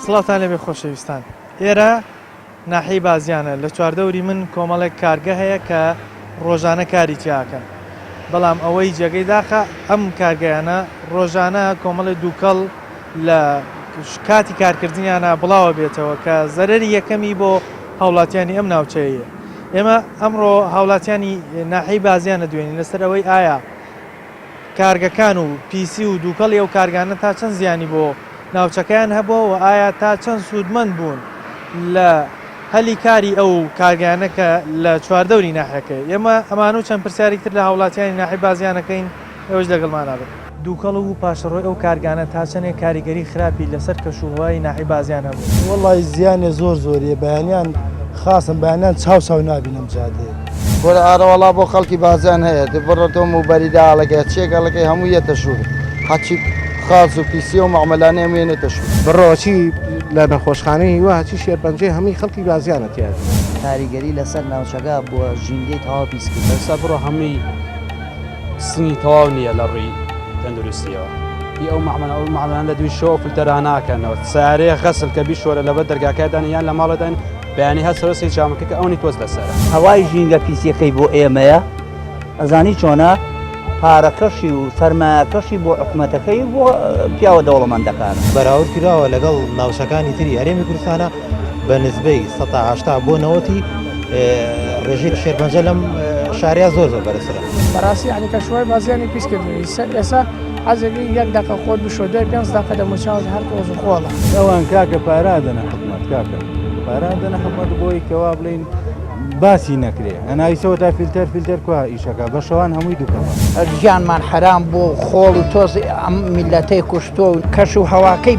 سڵاوتان لێبێ خۆشەویستان ئێرە ناحیەی بازیانە لە چواردەوری من کۆمەڵێک کارگە هەیە کە ڕۆژانە کاری تیاکەن بەڵام ئەوەی جێگەی داخە ئەم کارگەیانە ڕۆژانە کۆمەڵی دووکەڵ لە کاتی کارکردنیانە بڵاوە بێتەوە کە زەرەری یەکەمی بۆ هاوڵاتیانی ئەم ناوچەیە ئێمە ئەمڕۆ هاوڵاتیانی ناحیەی بازیانە دوێنین لەسەر ئەوەی ئایا کارگەکان و پیسی و دووکەڵی ئەو کارگانە تا چەند زیانی بۆ ناوچەکەیان هەبووە و ئایا تا چەند سوودمەند بوون لە هەلی کاری ئەو کارگانە کە لە چواردەوری ناحیەکەیە. ئێمە ئەمانە و چەند پرسیارێکی تر لە هاوڵاتیانی ناحیەی بازیان ئەکەین، ئێوەش لەگەڵمانا بن. دووکەڵ و پاشەڕۆی ئەو کارگانە تا چەندێک کاریگەری خراپی لەسەر کەشوهەوای ناحیەی بازیان هەبوو؟ وەڵی زیانێ زۆر زۆریە بەیانیان خاسم بەیانیان چاو چاو نابینم جادەیە. کورە ئارەوەڵا بۆ خەڵکی بازیان هەیە تێ بڕۆ تۆ موبەری داڵەکەی هەرچیەک ئەڵەکەی هەموو یەتە ژوور هەرچی خاز و پیسی و مەعمەلانەی هەموو یەنێتە ژوور. بڕۆ چی لە نەخۆشخانەی هیوا هەچی شێرپەنجەی هەمووی خەڵکی بازیانە تیایە. کاریگەری لەسەر ناوچەکە بووە ژینگەی تەواو پیس کردووە. ئێستا بڕۆ هەمووی سنگی تەواو نییە لە ڕووی تەندروستیەوە هی ئەو مەعمەلە ئەو مەعمەلان لە دووی شەوە فلتەراناکەنەوە سارەیە غەسل کە بیشۆرە لەبەر دەرگاکەدان یان لە ماڵەدان بەیانی هەر سەرۆسی جامەکە کە ئەونی تۆز لەسەرە. هەوای ژینگە پیسیەکەی بۆ ئێمەیە ئەزانی چۆنە پارەکەشی و سەرمایەکەشی بۆ حکومەتەکەی و بۆ پیاوە دەوڵەمەندەکانە. بەراورد کراوە لەگەڵ ناوچەکانی تری هەرێمی کوردستانە بە نسبەی 80 بۆ 90 ڕێژەی شێرپەنجە لەم شارەیە زۆر زۆر بەرزترە. بەڕاستی یعنی کەشوهەوای بازیانی پیس کردووە ئێستا حەزەکەی یەک دەقە خۆت بشۆ دوای پێنج دەقە دەموچاوت هەر تۆز و خۆڵە. ئەوان کاکە پارە دەنە حکومەت کاکە پارە دەنە حکومەت بۆی کەوا بڵین باسی نەکرێ ئەنایسەوە تا فیلتەر فیلتەر کوا ئیشەکە بە شەوان هەمووی دوکەڵە. ژیانمان حەرام بوو خۆڵ و تۆز ئەم میللەتەی کوشتووە و کەش و هەواکەی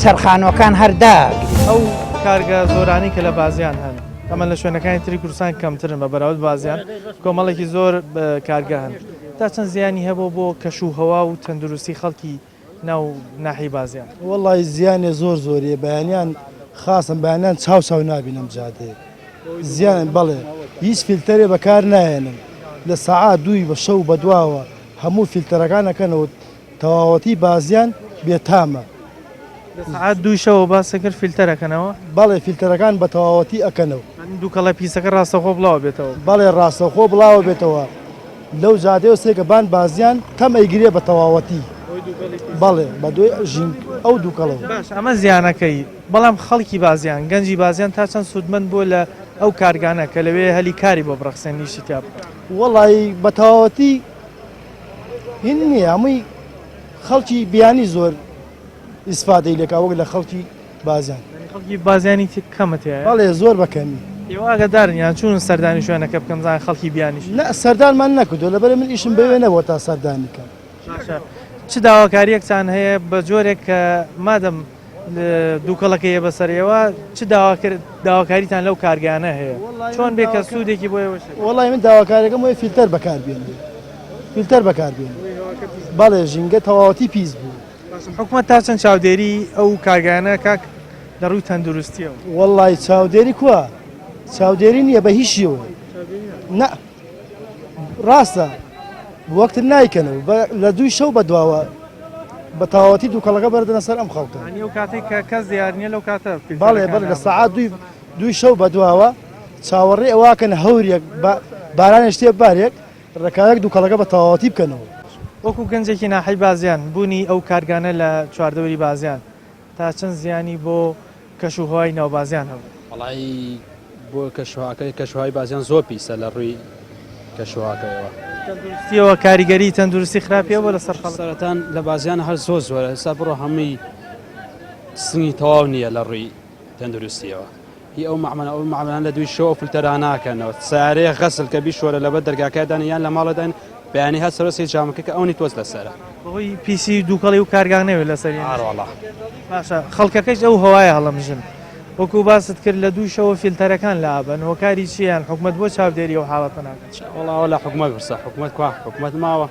سەرخانوەکان هەر داگری. ئەو کارگە زۆرانەی کە لە بازیان هەن ئەمە لە شوێنەکانی تری کوردستان کەمترن بە بەراورد بازیان کۆمەڵێکی زۆر کارگە هەن تا چەند زیانی هەبوو بۆ کەش و هەوا و تەندروستی خەڵکی ناو ناحیەی بازیان؟ وەڵی زیانێ زۆر زۆریە بەیانیان خاسم بەیانیان چاو چاو نابینم جادەیە زیان بەڵێ هیچ فیلتەرێ بەکار نایەنن لە سەعات دووی بە شەو بەدواوە هەموو فیلتەرەکان ئەکەنەوە تەواوەتی بازیان بێتامە. لە سەعات دووی شەوە باست کرد فیلتەر ئەکەنەوە؟ بەڵێ فیلتەرەکان بە تەواوەتی ئەکەنەوە. یانی دووکەڵە پیسەکە ڕاستەوخۆ بڵاوە بێتەوە؟ بەڵێ ڕاستەوخۆ بڵاوە بێتەوە لەو جادەیەوە سێکە بان بازیان تەم ئەیگرێ بە تەواوەتی بەڵێ بە دوای ژینگ ئەو دووکەڵەوە. باشە ئەمە زیانەکەی بەڵام خەڵکی بازیان گەنجی بازیان تا چەند سوودمەند بووە لە ئەو کارگانە کە لەوێ هەلی کاری بۆ بڕەخسێن ئیشی تیا بکەن؟ وەڵایی بە تەواوەتی هین نییە هەمووی خەڵکی بیانی زۆر ئیسفادەی لێکا وەک لە خەڵکی بازیان. یانی خەڵکی بازیانی کەمە تیایە؟ بەڵێ زۆر بە کەمی. ئێوە ئاگادارن یان چوون سەردانی شوێنەکە بکەن بزانن خەڵکی بیانیش؟ نا سەردانمان نەکردووە لەبەر من ئیشم بەوێ نەبووە تا سەردانی کەم. باشە چ داواکارییەکتان هەیە بە جۆرێک کە مادەم دووکەڵەکەی یە بەسەر ئێوە چ داواکاریتان لەو کارگانە هەیە چۆن بێ کە سوودێکی بۆ ئێوەش هەبێ؟ وەڵی من داواکاریەکەم وەیە فیلتەر بەکاربێنن فیلتەر بەکاربێنن بەڵێ ژینگە تەواوەتی پیس بوو. باشە حکومەت تا چەند چاودێری ئەو کارگانە کاک لە ڕووی تەندروستیەوە؟ وەڵی چاودێری کوا چاودێری نییە بە هیچ شێوەیەک نا ڕاستە وەکتر نایکەنەوە لە دووی شەو بەدواوە بە تەواوەتی دووکەڵەکە بەردەنە سەر ئەم خەڵکە یانی ئەو کاتێک کە کەس دیار نییە لەو کاتە بەڵێ بەڵێ لە سەعات دووی دووی شەو بەدواوە چاوەڕێ ئەوواکەن هەورێک بارانێ شتێ بارێک ڕێکارێک دووکەڵەکە بە تەواوەتی بکەنەوە. وەکو گەنجێکی ناحەی بازیان بوونی ئەو کارگانە لە چواردەوری بازیان تا چەند زیانی بۆ کەش و هەوای ناوبازیان هەبوو؟ وەڵایی بۆ کەشوهاکەی کەشوهای بازیان زۆر پیسە لە ڕووی کەشوهاکەیەوە. تەندروستیەوە کاریگەری تەندروستی خراپی هەبووە لەسەر خەڵک؟ سەرەتان لە بازیان هەر زۆر زۆرە ئێستا بڕۆ هەمووی سنگی تەواو نییە لە ڕووی تەندروستیەوە هی ئەو مەعمەلە ئەو مەعمەلان لە دووی شەوە فلتەرا ناکەنەوە سارەیە غەسل کە بیشۆرە لەبەر دەرگاکەدان یان لە ماڵەدان بەیانی هەر سەرۆسی جامەکە کە ئەونی تۆز لەسەرە. بەهۆی پیسی و دووکەڵی و کارگا نەوێت لەسەری. ئارۆڵا. باشە خەڵکەکەش ئەو هەوایە هەڵەمژن وەکو باست کرد لە دوو شەوە فیلتەرەکان لابەن هۆکاری چیە یان حکومەت بۆ چاودێری ئەو حاڵەتە ناکات؟ وەڵا ئەوە لە حکومەت پرسە حکومەت کوا حکومەت ماوە.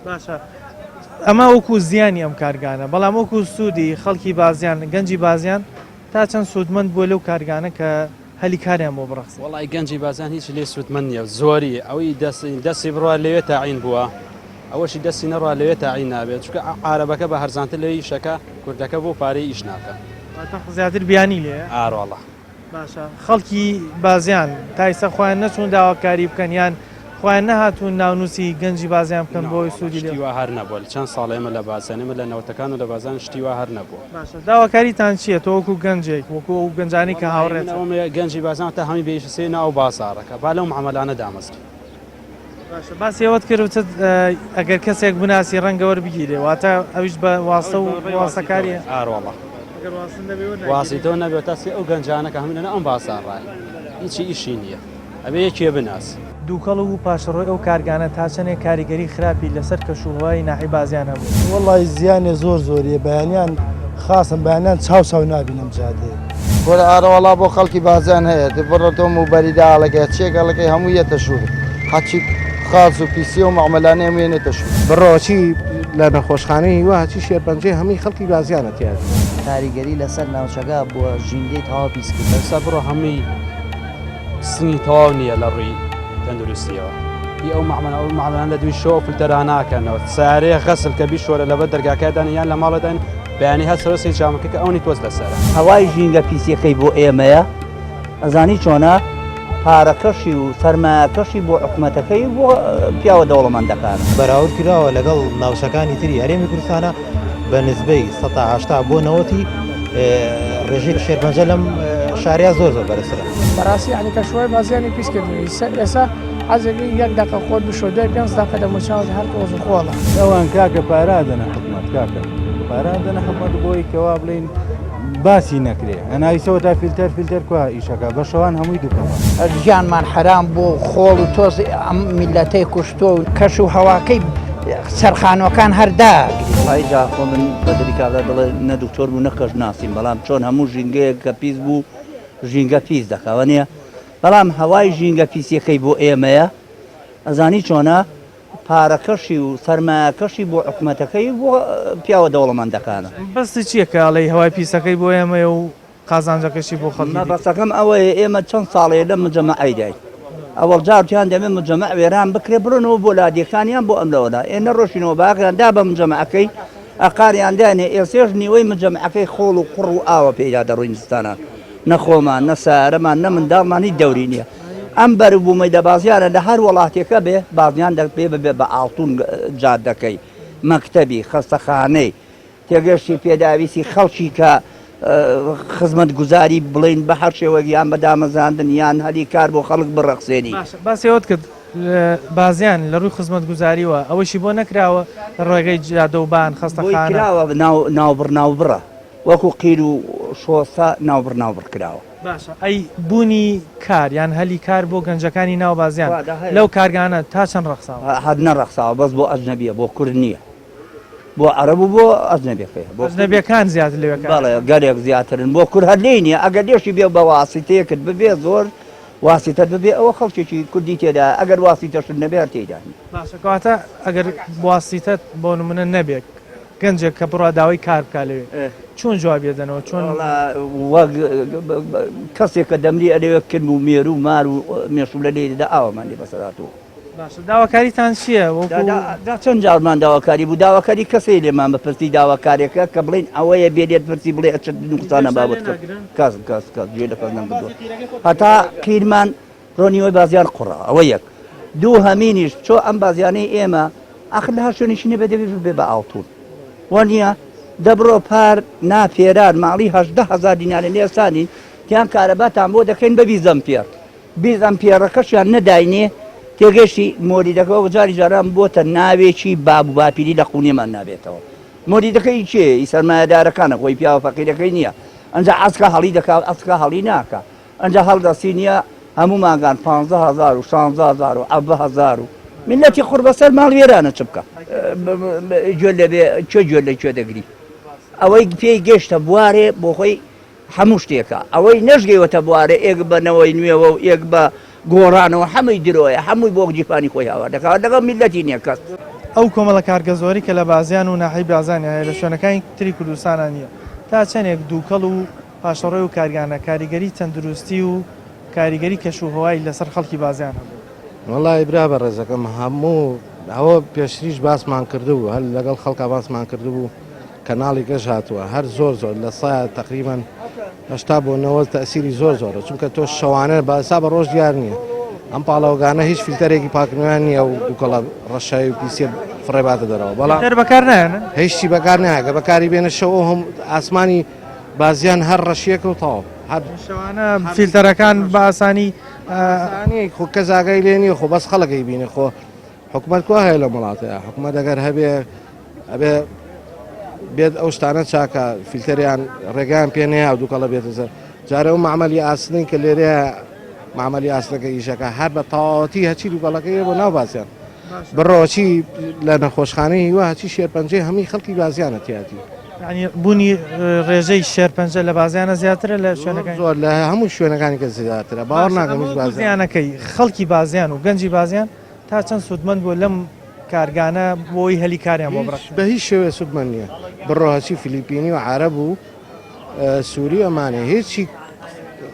باشە ئەمە وەکو زیانی ئەم کارگانە بەڵام وەکو سوودی خەڵکی بازیان گەنجی بازیان تا چەند سوودمەند بووە لەو کارگانە کە هەلی کاریان بۆ بڕەخسێت؟ وەڵای گەنجی بازیان هیچ لێ سوودمەند نییە زۆری ئەوەی دەستی بڕوا لەوێ تاعین بووە ئەوەشی دەستی نەڕوا لەوێ تاعین نابێت چونکە عارەبەکە بە هەرزانتر لەوێ ئیشەکە کوردەکە بۆ پارەی ئیش ناکە. واتە زیاتر بیانی لێیە؟ ئارۆڵا. باشە خەڵکی بازیان تا ئیستا خۆیان نەچوون داواکاری بکەن یان خۆیان نەهاتوون ناونووسی گەنجی بازیان بکەن بۆ ئەوەی سوودی لێ شتی وا هەر نەبووە لە چەند ساڵە ئێمە لە بازیان ئێمە لە نەوەتەکان و لە بازیان شتی وا هەر نەبووە. باشە داواکاریتان چییە تۆ وەکوو گەنجێک وەکوو ئەو گەنجانەی کە هاوڕێتن؟ وەڵاهی من ئەوەم گەنجی بازیان تا هەمووی بێ ئیش سێ ناو بازاڕەکە با لەو معامەلانە دامەزرێ. باشە باسی ئەوەت کرد وتت ئەگەر کەسێک بناسی ڕەنگە وەربگیرێ واتە ئەویش بە واستە و واستەکاریە ئاروەڵا واسیتەوە نەبێت تا سێ ئەو گەنجانە کە هەموو لەناو ئەم بازاڕایە هیچی ئیشی نییە ئەبێ یەکێ بناس. دووکەڵ و پاشەڕۆی ئەو کارگانە تا چەندێک کاریگەری خراپی لەسەر کەشوهەوای ناحیەی بازیان هەبوو؟ وەڵی زیانێ زۆر زۆریە بەیانیان خاسم بەیانیان چاو چاو نابینم جادەیە. کورە ئارەوەڵا بۆ خەڵکی بازیان هەیە تێ بڕۆ تۆ موبەریدە ئاڵەکەی هەرچیەک ئەڵەکەی هەموو یەتە شوور هەرچی خاس و پیسیە و مەعمەلانەی هەموو یەنێتە شوور. بڕۆ چی لە نەخۆشخانەی هیوا هەچی شێرپەنجەی هەمووی خەڵکی بازیانە تیایە. کاریگەری لەسەر ناوچەکە بووە ژینگەی تەواو پیس کردووە. ئێستا بڕۆ هەمووی سنگی تەواو نییە لە ڕووی تەندروستیەوە هی ئەو مەعمەلە ئەو مەعمەلانە لە دووی شەوە فلتەرا ناکەنەوە سارەیە غەسل کە بیشۆرە لەبەر دەرگاکە دانێ یان لە ماڵە دانێ بەیانی هەر سەرۆسی جامەکە کە ئەونی تۆز لەسەرە. هەوای ژینگە پیسیەکەی بۆ ئێمەیە ئەزانی چۆنە پارەکەشی و سەرمایەکەشی بۆ حکومەتەکەی و بۆ پیاوە دەوڵەمەندەکانە. بەراورد کراوە لەگەڵ ناوچەکانی تری هەرێمی کوردستانە بە نسبەی 80 بۆ نەوەتی ڕێژەی شێرپەنجە لەم شارەیە زۆر زۆر بەرزترە. بەڕاستی یانی کەشوهەوای بازیانی پیس کردووە ئێستا حەزەکەی یەک دەقە خۆت بشۆ دوای پێنج دەقە دەموچاوت هەر تۆز و خۆڵە. ئەوان کاکە پارە ئەدەنە حکومەت کاکە پارە ئەدەنە حکومەت بۆی کەوا بڵین باسی نەکرێ ئەنایسەوە تا فیلتەر فیلتەر کوا ئیشەکە بە شەوان هەمووی دوکەڵە. ژیانمان حەرام بوو خۆڵ و تۆز ئەم میللەتەی کوشتووە و کەش و هەواکەی سەر خانووەکان هەر داگری. وەڵایی جا خۆ من بەدری کابرا دەڵێ نە دکتۆر بوو نە کەس ناسیم بەڵام چۆن هەموو ژینگەیەک کە پیس بوو ژینگە پیس دەکا وەنیە بەڵام هەوای ژینگە پیسیەکەی بۆ ئێمەیە ئەزانی چۆنە پارەکەشی و سەرمایەکەشی بۆ حکومەتەکەی و بۆ پیاوە دەوڵەمەندەکانە. مەبەستت چیە کە ئەڵێی هەوای پیسەکەی بۆ ئێمەیە و قازانجەکەشی بۆ خەڵکی دیکە؟ مەبەستەکەم ئەوەیە ئێمە چەند ساڵەیە لەم مجەمەعەیداین ئەوەڵ جار وتیان دەبێ مجەمەع وێران بکرێ بڕۆنەوە بۆ لادێکان یان بۆ ئەم لەوەلا ئێ نەڕۆشینەوە باغیان دا بە مجەمەعەکەی ئەقاریان دانێ ئێسێش نیوەی مجەمەعەکەی خۆڵ و قوڕ و ئاوە پێیدا دەڕۆین زستانان نە خۆمان نە سەیارەمان نە منداڵمان هیچ دەوری نییە ئەم بەروبوومەی لە بازیانە لە هەر وەڵاتێکە بێ بازیان دەبێ ببێ بە ئاڵتون جادەکەی مەکتەبی خەستەخانەی تێگەشتی پێداویستی خەڵکی کە خزمەتگوزاری بڵێین بە هەر شێوەیەک یان بە دامەزراندن یان هەلی کار بۆ خەڵک بڕەخسێنی. باشە باسی ئەوەت کرد بازیان لە ڕووی خزمەتگوزاریوە ئەوەشی بۆ نەکراوە ڕێگەی جادە و بان بۆی خەستەخانە. کراوە ناوبڕ ناوبڕە وەکو قیر و شۆستە ناوبڕ ناوبڕ کراوە. باشە ئەی بوونی کار یان هەلی کار بۆ گەنجەکانی ناو بازیان لەو کارگانە تا چەند ڕەخساوە؟ هەر نەڕەخساوە بەس بۆ ئەجنەبیە بۆ کورد نییە. بۆ عەرەب و بۆ ئەجنەبیەکەیە بۆ ئەجنەبیەکان زیاتر لەوێ کار بەڵێ گەلێک زیاترن بۆ کورد هەر لێی نییە ئەگەر لێشی بێ بە واسیتەیەکت ببێ زۆر واسیتەت ببێ ئەوە خەڵکێکی کوردی تێدا ئەگەر واسیتەشت نەبێ هەر تێیدا نییە. باشە کەواتە ئەگەر واسیتەت بۆ نمونە نەبێ گەنجێک کە بڕوا داوای کار بکا لەوێ چۆن جوابی ئەدەنەوە چۆن وەڵا وەک کەسێک کە دەمری ئەلەوێ کرم و مێرو و مار و مێشولە لێی دەدا ئاوامان لێ بەسەر هاتووە. باشە داواکاریتان چییە وەکو دا چەند جارمان داواکاری بوو داواکاری کەسەی لێمان بپرسی داواکارێکە کە بڵین ئەوەیە بێ لێت پرسی بڵێ ئەچ نوقسانە بابەت کرد کەس کەس کەس گوێ لە کەس نەکردووە هەتا قیرمان ڕۆنیوەی بازیان قوڕە ئەوە یەک دوو هەمینیش چۆ ئەم بازیانەی ئێمە ئاخر لە هەر شوێنێکی نەبێ دەبێ ببێ بە ئاڵتون وەنیە دەبڕۆ پار ناپێران ماڵی هەژدە هەزار دینارە لێسانی تیان کارەباتان بۆ دەکەین بە بیزەم پێڕ بیست ئەمپێڕەکەشیان نەداینێ تێگەشتی مۆلیدەکە وەک جاری جاران بۆتە ناوێکی باب و باپیری لە قونێمان نابێتەوە مۆلیدەکە ئی کێیە ئی سەرمایەدارەکانە خۆی پیاوە فەقیرەکەی نییە ئەنجا ئەسکا هەڵی دەکا و ئەسکا هەڵی ناکا ئەنجا هەڵدەستی نییە هەموو مانگان پانزە هەزار و شانزە هەزار و حەڤدە هەزار و میللەتی قوڕبەسەر ماڵ وێرانە چ بکا گوێ لەبێ کێ گوێ لە کوێ دەگری ئەوەی پێی گەشتە بوارێ بۆ خۆی هەموو شتێکە ئەوەی نەشگەیوەتە بوارێ ئێک بە نەوەی نوێوە و ئێک بە گۆڕانەوە هەمووی درۆیە هەمووی بۆ گیرفانی خۆی هاوار دەکات لەگەڵ میللەتی نیە کەس. ئەو کۆمەڵە کارگە زۆرەی کە لە بازیان و ناحیەی بازانی هەیە لە شوێنەکانی تری کوردستانا نییە تا چەندێک دووکەڵ و پاشەڕۆی و کارگانە کاریگەری تەندروستی و کاریگەری کەش و هەوای لەسەر خەڵکی بازیان هەبوو؟ وەڵایی برا بەڕێزەکەم هەموو ئەوە پێشتریش باسمان کردبوو هەر لەگەڵ خەڵکا باسمان کردبوو. کەناڵی کەش هاتووە هەر زۆر زۆر لە سا تقریبان 80 بۆ 90 تەسیری زۆر زۆرە چونکە تۆ شەوانە باسا بە ڕۆژ دیار نییە ئەم پاڵەوەگانە هیچ فیلتەرێکی پاکنیان نییە و دووکەڵە ڕەشایی و پیسیە فڕێباتە دەرەوە بەڵام فیلتەر بەکار نایەنن هیچی بەکار نایە بەکاری بێنە شەو هەم ئاسمانی بازیان هەر ڕەشیەکە و تەواو هەر شەوانە فیلتەرەکان بە ئاسانی ئاسانی خۆ کەس ئاگای لێ نییە خۆ بەس خەڵک ئەیبینێ خۆ حکومەت کوا هەیە لەم وڵاتەیە حکومەت ئەگەر هەبێ ئەبێ بێت ئەو شتانە چاکە فیلتەریان ڕێگان پێ نەیە و دووکەڵە بێتە سەر جارە و معمەلی ئاسنین کە لێرەیە معمەلی ئاسنەکە ئیشەکە هەر بە تەواوەتی هەچی دووکەڵەکەی بۆ ناو باسیان بڕۆچی لە نەخۆشخانەی هیوا هەچی شێرپەنجەی هەمووی خەڵکی بازیانە تیاتی. یانی بوونی ڕێژەی شێرپەنجە لە بازیانە زیاترە لە شوێنەکانی زۆر لە هەموو شوێنەکانی کە زیاترە باوەڕ ناکەم هیچ بازیان زیانەکەی خەڵکی بازیان و گەنجی بازیان تا چەند سوودمەند بووە لەم کارگانە بۆی هەلی کاریان بۆ بڕەخسێنن؟ بە هیچ شێوەیە سوودمەند نییە بڕۆ هەچی فلیپینی و عەرەب و سووری ئەمانە هیچی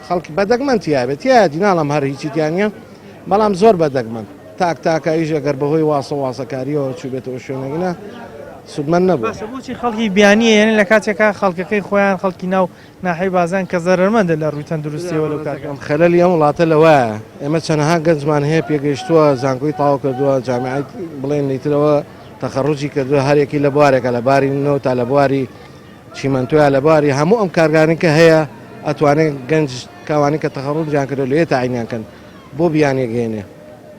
خەڵکی بە دەگمەن تیاێت تیایەتی ناڵم هەر هیچی تیان نییە بەڵام زۆر بە دەگمەن تاک تاکە ئیش ئەگەر بەهۆی واسە واسەکاریەوە چوبێتەوە شوێنێک نا سوودمەند نەبوو. باشە بۆچی خەڵکی بیانی ئەیەنن لە کاتێکا خەڵکەکەی خۆیان خەڵکی ناو ناحیەی بازیان کە زەرەرمەندە لە ڕووی تەندروستیەوە لەو کارگە. خەلەلی ئەم وڵاتە لەوایە ئێمە چەنەها گەنجمان هەیە پێگەیشتووە زانکۆی تەواو کردووە جامیعەی بڵێن لیترەوە تەخەڕوجی کردووە هەرێکی لە بوارێکە لە باری نەوتا لە بواری چیمەنتۆیا لە بواری هەموو ئەم کارگانەی کە هەیە ئەتوانێت گەنج کاوانی کە تەخەڕوجیان کردووە لێ تاعینیان کەن بۆ بیانێک هێنێ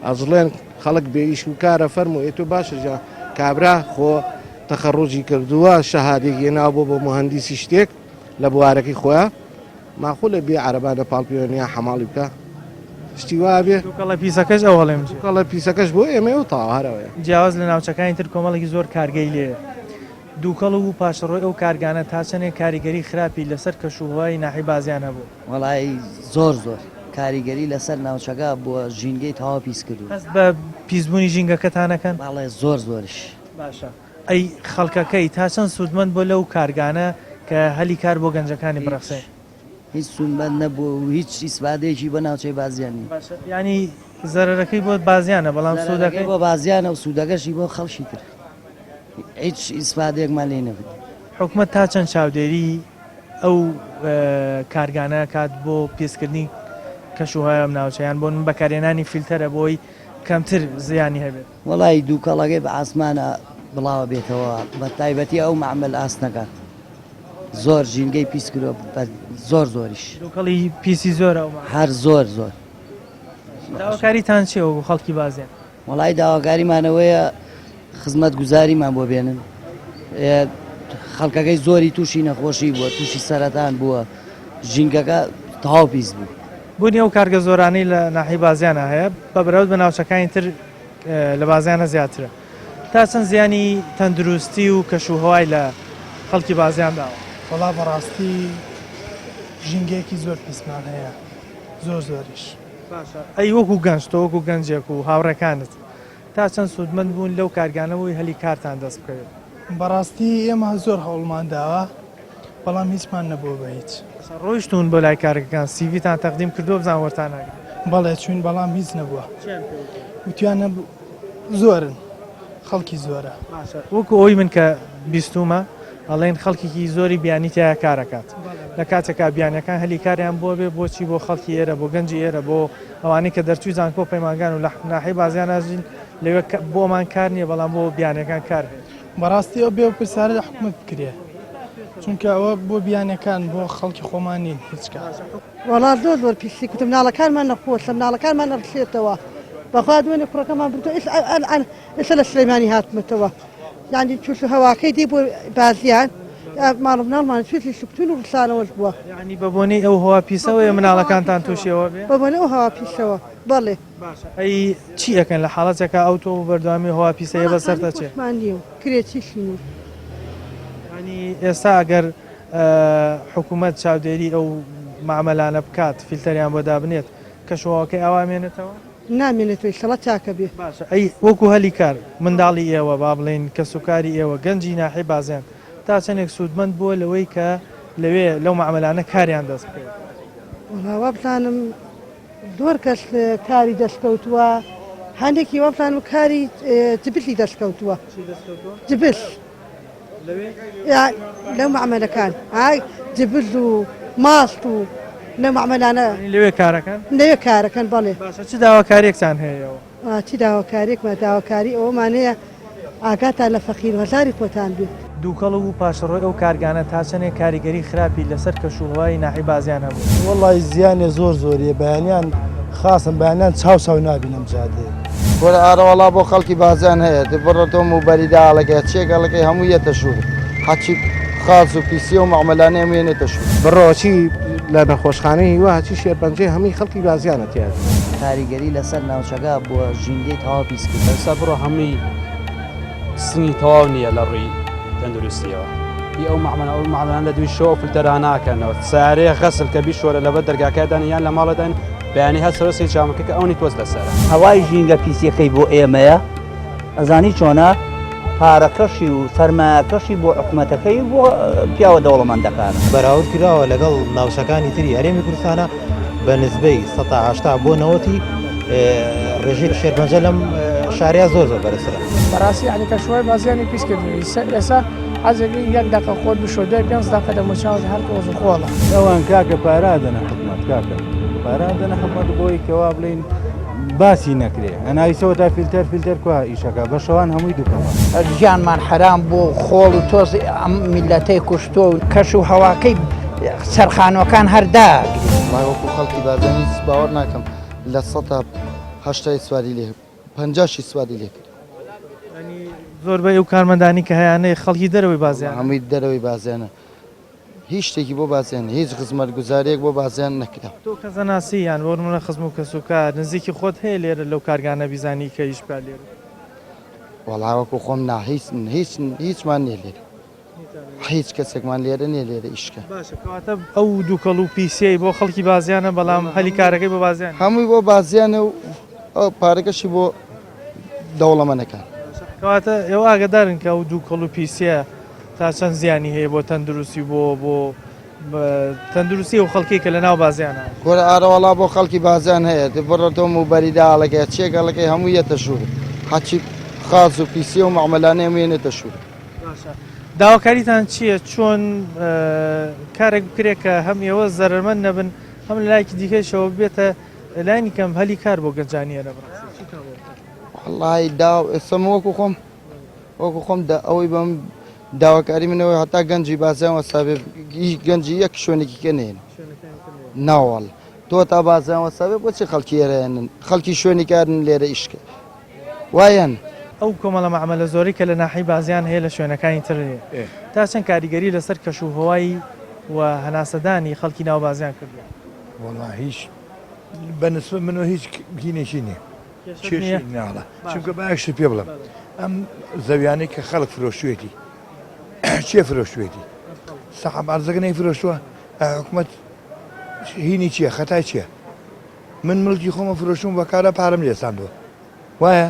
ئەزڵێن خەڵک بێ ئیش و کارە فەرموو ئێ تۆ باشە جا کابرا خۆ تەخەڕوجی کردووە شەهادێکی هێناوە بۆ بۆ مهندیسی شتێک لە بوارەکەی خۆیان ماخولە بێ عەرەبانە پاڵ پێوە یا حەماڵی بکە شتی وا بێ دووکەڵە پیسەکەش ئەو هەڵێم دووکەڵە پیسەکەش بۆ ئێمە و تاوە هەرەوەیە جیاواز لە ناوچەکانی تر کۆمەڵێکی زۆر کارگەی لێیە دووکەڵ و پاشەڕۆی ئەو کارگانە تا چەندێک کاریگەری خراپی لەسەر کەشوهەوای ناحیەی بازیان هەبوو؟ وەڵایی زۆر زۆر کاریگەری لەسەر ناوچەکە بووە ژینگەی تەواو پیس کردووە. هەست بە پیسبوونی ژینگەکەتان ئەکەن؟ بەڵێ زۆر زۆریش. باشە ئەی خەڵکەکەی تا چەند سوودمەند بووە لەو کارگانە کە هەلی کار بۆ گەنجەکانی بڕەخسێنێت؟ هیچ سوودمەند نەبووە و هیچ ئیسفادەیەکی بۆ ناوچەی بازیان نییە. باشە یانی زەرەرەکەی بۆ بازیانە بەڵام سوودەکەی؟ زەرەرەکەی بۆ بازیانە و سوودەکەشی بۆ خەڵکی تر. هیچ ئیسفادەیەکمان لێی نەبوو. حکومەت تا چەند چاودێری ئەو کارگانە ئەکات بۆ پیسکردنی کەشوهەوای ئەم ناوچە یان بۆ بەکارهێنانی فیلتەرە بۆی کەمتر زیانی هەبێت؟ وەڵایی دووکەڵەکەی بە ئاسمانا بڵاوە بێتەوە بە تایبەتی ئەو مەعمەل ئاسنەکان زۆر ژینگەی پیس کردوە بە زۆر زۆریش. دووکەڵی پیسی زۆرە ئەو مەعمەلە. هەر زۆر زۆر. داواکاریتان چیە وەکو خەڵکی بازیان؟ وەڵایی داواکاریمان ئەوەیە خزمەتگوزاریمان بۆ بێنن خەڵکەکەی زۆری تووشی نەخۆشی بووە تووشی سەرەتان بووە ژینگەکە تەواو پیس بوو. بوونی ئەو کارگە زۆرانەی لە ناحیەی بازیانە هەیە بە بەراورد بە ناوچەکانی تر لە بازیانە زیاترە تا چەند زیانی تەندروستی و کەش و هەوای لە خەڵکی بازیان داوە؟ وەڵا بەڕاستی ژینگەیەکی زۆر پیسمان هەیە زۆر زۆریش. باشە ئەی وەکو گەنج تۆ وەکو گەنجێک و هاوڕێکانت تا چەند سوودمەند بوون لەو کارگانە بۆی هەلی کارتان دەست بکەوێت؟ بەڕاستی ئێمە زۆر هەوڵمان داوە بەڵام هیچمان نەبووە بە هیچ. ڕۆیشتوون بۆ لای کارگەکان سیڤیتان تەقدیم کردووە بزان وەرتان ناگرن؟ بەڵێ چووین بەڵام هیچ نەبووە. وتیانە زۆرن خەڵکی زۆرە. باشە وەکو ئەوەی من کە بیستوومە ئەڵێن خەڵکێکی زۆری بیانی تیایا کار ئەکات لە کاتێکا بیانیەکان هەلی کاریان بۆ بێ بۆچی بۆ خەڵکی ئێرە بۆ گەنجی ئێرە بۆ ئەوانەی کە دەرچووی زانکۆ پەیمانگان و لە ناحیەی بازیان ئەژین لەوێ بۆمان کار نییە بەڵام بۆ بیانیەکان کار هەیە. بەڕاستی ئەو بێ پرسیارە لە حکومەت بکرێ چونکە ئەوە بۆ بیانەکان بۆ خەڵکی خۆمان نین هیچ کات. وەڵا زۆر زۆر پیسی کوتم مناڵەکانمان نەخۆشە مناڵەکانمان ئەڕشێتەوە بەخوا دوێنێ کوڕەکەمان بردو ئێستا لە سلەیمانی هاتمەتەوە یانی چوس و هەواکەی دی بۆ بازیان ماڵ و مناڵمان چوسی سوکتون و ڕسانەوەش بووە. یانی بە بۆنەی ئەو هەوا پیسەوەیە مناڵەکانتان تووشی ئەوە بێ؟ بە بۆنەی ئەو هەوا پیسەوە بەڵێ. باشە ئەی چی ئەکەن لە حاڵەتێکا ئەو تۆ بە بەردەوامی هەوا پیسەیە بەسەرت ئەچێ؟ خۆشمان نییە و کرێچیشین و. یانی ئێستا ئەگەر حکوومەت چاودێری ئەو مەعمەلانە بکات فیلتەریان بۆ دابنێت کەشوهەواکەی ئاوا ئەمێنێتەوە؟ نامێنێتەوە ئیشەڵا چاکە بێ. باشە ئەی وەکو هەلی کار منداڵی ئێوە با بڵێین کەسوکاری ئێوە گەنجی ناحیەی بازیان تا چەندێک سوودمەند بووە لەوەی کە لەوێ لەو مەعمەلانە کاریان دەست بکەوێت؟ وەڵا وابزانم زۆر کەس کاری دەست کەوتووە هەندێکی وابزانم کاری جبسی دەست کەوتووە. چی دەست کەوتووە؟ جبس. لەو مەعمەلەکان ئای جبل و ماست و لەو مەعمەلانە. لەوێ کارەکەن؟ لەوێ کارەکەن بەڵێ. باشە چ داواکاریەکتان هەیە ئێوە؟ چی داواکاریەکمان داواکاری ئەوەمان هەیە ئاگاتان لە فەقیر و هەژاری خۆتان بێت. دووکەڵ و پاشەڕۆی ئەو کارگانە تا چەندێک کاریگەری خراپی لەسەر کەشوهەوای ناحیەی بازیان هەبوو؟ وەڵی زیانێ زۆر زۆریە بەیانیان خاسم بەیانیان چاو چاو نابینم جادەیە. کورە ئارەوەڵا بۆ خەڵکی بازیان هەیە تێ بڕۆ تۆ موبەریدە ئاڵەکەی هەرچیەک ئەڵەکەی هەموو یەتە ژوور هەرچی خاز و پیسیە و مەعمەلانەی هەموو یەنێتە ژوور. بڕۆ چی لە نەخۆشخانەی هیوا هەچی شێرپەنجەی هەمووی خەڵکی بازیانە تیایە. کاریگەری لەسەر ناوچەکە بووە ژینگەی تەواو پیس کردووە. ئێستا بڕۆ هەمووی سنگی تەواو نییە لە ڕووی تەندروستیەوە هی ئەو مەعمەلە ئەو مەعمەلانە لە دووی شەو ئەو فلتەرانە ناکەنەوە سیارەیە غەسل کە بیشۆرە لەبەر دەرگاکەدان یان لە ماڵەدان بەیانی هەر سەرۆسی جامەکە کە ئەونی تۆز لەسەرە. هەوای ژینگە پیسیەکەی بۆ ئێمەیە ئەزانی چۆنە پارەکەشی و سەرمایەکەشی بۆ حکومەتەکەی و بۆ پیاوە دەوڵەمەندەکانە. بەراورد کراوە لەگەڵ ناوچەکانی تری هەرێمی کوردستانە بە نسبەی 80 بۆ 90 ڕێژەی شێرپەنجە لەم شارەیە زۆر زۆر بەرزترە. بەڕاستی یانی کەشوهەوای بازیانی پیس کردووە ئێستا حەزەکەی یەک دەقە خۆت بشۆ دوای پێنج دەقە دەموچاوت هەر تۆز و خۆڵە. ئەوان کاکە پارە ئەدەنە حکومەت کاکە پارە ئەدەنە حکومەت بۆی کەوا بڵین باسی نەکرێ ئەنایسەوە تا فیلتەر فیلتەر کوا ئیشەکە بە شەوان هەمووی دوکەڵە. ژیانمان حەرام بووە و خۆڵ و تۆزی ئەم میللەتەی کوشتووە و کەش و هەواکەی سەر خانووەکان هەر داگری. وەڵای وەکو خەڵکی بارزانی هیچ باوەڕ ناکەم لە سەتا هەشتای سواری لێ پەنجاشی سواری لێ کرد. یانی زۆربەی ئەو کارمەندانی کە هەیانە خەڵکی دەرەوەی بازیانن. هەمووی دەرەوەی بازیانە هیچ شتێکی بۆ بازیان نیە هیچ خزمەتگوزاریەک بۆ بازیان نەکرا. تۆ کەس ئەناسی یان بۆ نمونە خزم و کەس و کار نزیکی خۆت هەیە لێرە لەو کارگانە بیزانی کە ئیش بکات لێرە؟ وەڵا وەکو خۆم نا هیچ هیچ هیچمان نیە لێرە هیچ کەسێکمان لێرە نیە لێرە ئیش کە. باشە کەواتە ئەو دوکەڵ و پیسیەی بۆ خەڵکی بازیانە بەڵام هەلی کارەکەی بۆ بازیان نیە. هەمووی بۆ بازیانە و ئەو پارەکەشی بۆ دەوڵەمەنەکان. کەواتە ئێوە ئاگادارن کە ئەو دووکەڵ و پیسیە تا چەند زیانی هەیە بۆ تەندروستی و بۆ بۆ تەندروستی ئەو خەڵکەی کە لە ناو بازیانە. کورە ئارەوەڵا بۆ خەڵکی بازیان هەیە تێ بڕۆ تۆ موبەریدە ئاڵەکەی هەرچیەک ئەڵەکەی هەموو یەتە ژوور هەرچی خاز و پیسیە و مەعمەلانەی هەموو یەنێتە ژوور. باشە داواکاریتان چییە چۆن کارێک بکرێت کە هەم ئێوە زەرەرمەند نەبن هەم لە لایەکی دیکەشەوە ببێتە لانی کەم هەلی کار بۆ گەنجانی ئێرە بڕەخسێت چیتان بۆ بکەن؟ وەڵی دا ئێستا من وەکو خۆم وەکو خۆم دا ئەوەی بەم داواکاری منەوە هەتا گەنجی بازیان وەسابێ هیچ گەنجی یەک شوێنێکی کە نێن ناوەڵ تۆ تا بازیان وەسابێ بۆچی خەڵکی ئێرەیانن خەڵکی شوێنی کارن لێرە ئیشکە وایەن. ئەو کۆمەڵە مەعمەلە زۆرەی کە لە ناحیەی بازیان هەیە لە شوێنەکانی تر نیە تا چەند کاریگەری لەسەر کەش و هەوای و هەناسەدانی خەڵکی ناو بازیان کردووە؟ وەڵا هیچ بە نسبەت منەوە هیچ هینێکی نییە کێشەی ناڵە چونکە با یەک شت پێ بڵێم ئەم زەویانەی کە خەڵک فرۆشتوێتی چێ فرۆشتوێتی سەحەب ئەرزەکە نەی فرۆشتووە حکومەت هینی چییە خەتای چییە من مڵکی خۆمە فرۆشتم بە کارە پارەم لێساندووە وایە